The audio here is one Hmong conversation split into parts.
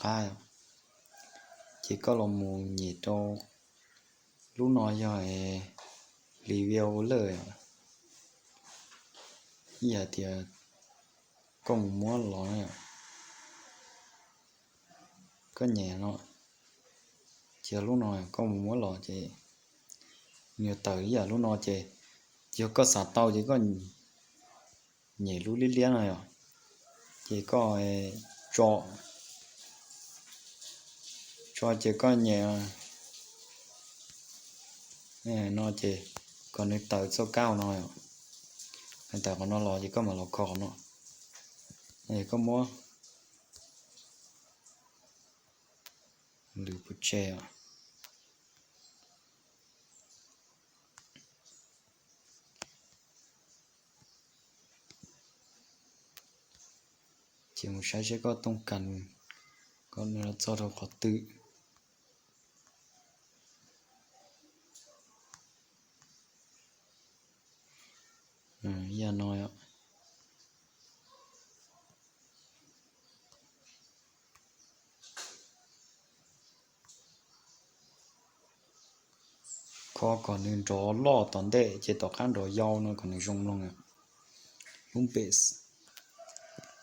qab, ces koj los mus nyem rau lub no yog review lawm, ib yam tias koj mus muab los, koj nyem no, ces lub no koj mus muab los ces nws yuav tawm ib yam lub no ces, yog koj xav tau ces koj nyem lub liab liab no yom, ces koj tso, tso ces koj nyem no ces kom nws tawm txoj kab no, nws tawm qhov no los ces koj mam los kho qhov no, koj muab lwm pov tseg. Ces mus saib seb koj tooj kas koj txog rau qhov twg. Yam no, kho kom nws nrov loj tom ntej ces tom qab nrov yau no kom nws zoo mloog. Lub npes,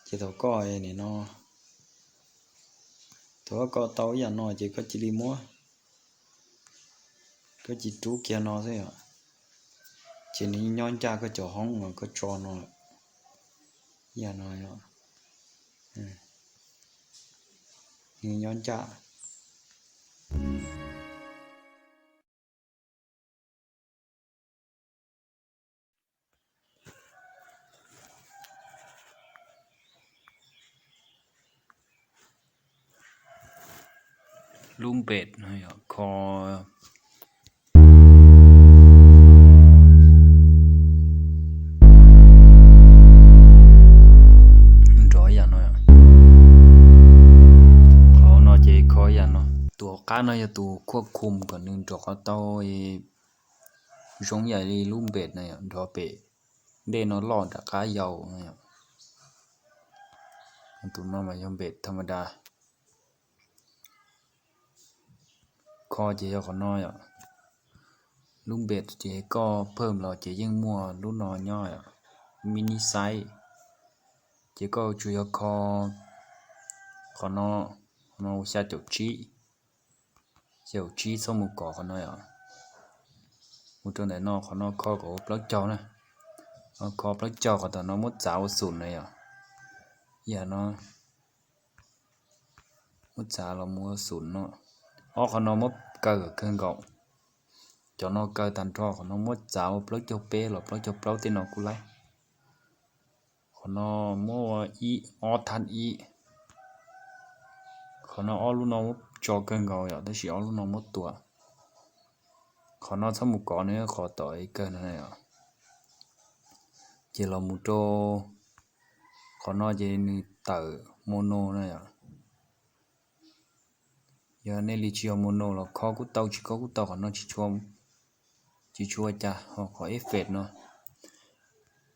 ces thaum koj nim no, thaum koj kho tau ib yam no ces koj cia li muab, koj cia li rub kiag no xwb yom, ces nws nyob ncaj koj cov hoob uas koj tso no. Ib yam no, nws nyob ncaj. Lub npes no yog kho nrov yam no, qhov no ces kho yam no. Tus hauv qab no yog tus khuaj khum kom nws nrov qhov tau zoo yam li lub npes na yom, nrov pem ntej no loj nram qab yau na yom. Tus no mas yog npes tha ma da. Kho ces yog qhov no yom. Lub npes ces koj phawj los ces yeej muaj lub no nyob, mini size. Ces koj tsuas yog kho qhov no, qhov no xya caum tsib, xya caum tsib txhob mus kov qhov no yom. Mus rau ntawm no, qhov no kho kom ua plaub caug na. Kho plaub caug, qhov tom no muab txav ua xum na yom. Yam no muab txav los mus ua xum no. Ob qhov no muab kaw kom kawg nkaus. Cov no kaw tag nrho, qhov no muab txav ua plaub caug peb los plaub caug plaub tej no kuj laib. Qhov no muab ua ib ob thab ib. Qhov no ob lub no muab tso kawg nkaus yom, tab sis ob lub no muab tua. Qhov no txhob mus kov, nws qhov tom kawg no na yom. Ces los mus rau qhov no ces nws tawm mono na yom. Yog nej li tsis yog mono los kho kuj tau, tsis kho kuj tau, qhov no tsis tshua cas. Ho qhov effect no,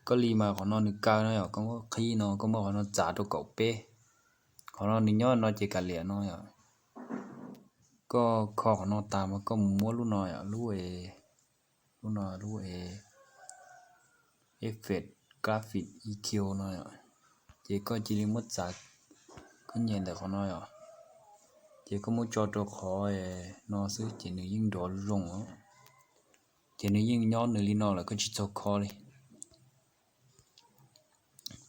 koj li mas qhov no nws kaw no yom, koj muab qhib no, koj muab qhov no txav rau kaum peb. Qhov no nws nyob no ces kav liam no yom. Koj kho qhov no tas mas koj mus muab lub no yom, lub, lub no lub effect graphic E Q no yom. Ces koj cia li muab txav, koj nyem ntawm qhov no yom. Ces koj muab tso rau qhov no xwb ces nws yeej nrov zoo. Ces nws yeej nyob nws li no lawm, koj tsis txhob kho li.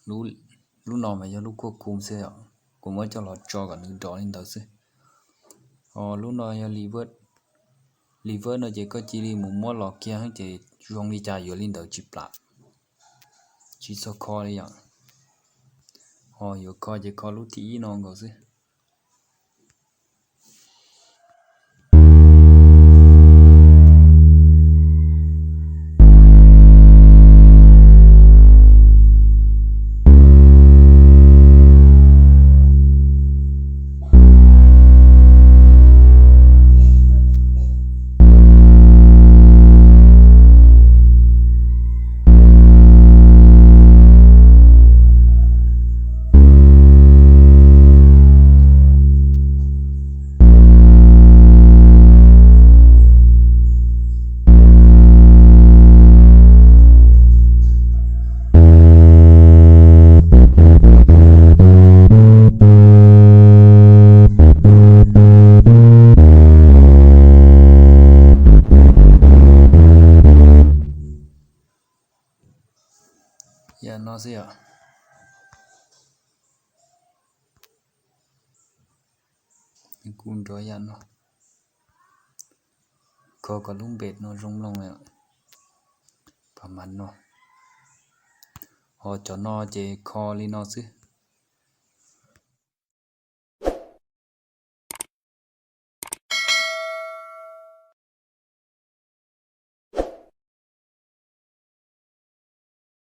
Lub no mas yog lub khuaj khum xwb, kuv muab coj los tso kom nws nrov li ntawd xwb. Ho lub no yog reverb, reverb no ces koj cia li mus muab los kiag ces zoo li cas yuav li ntawd tsis plam, tsis txhob kho li yom. Ho yuav kho ces kho lub thib ib no nkaus xwb. no xwb yom. Kuj nrov yam no. Kho kom lub npem no zoo mloog. Pab mas no. Ho cov no ces kho li no xwb.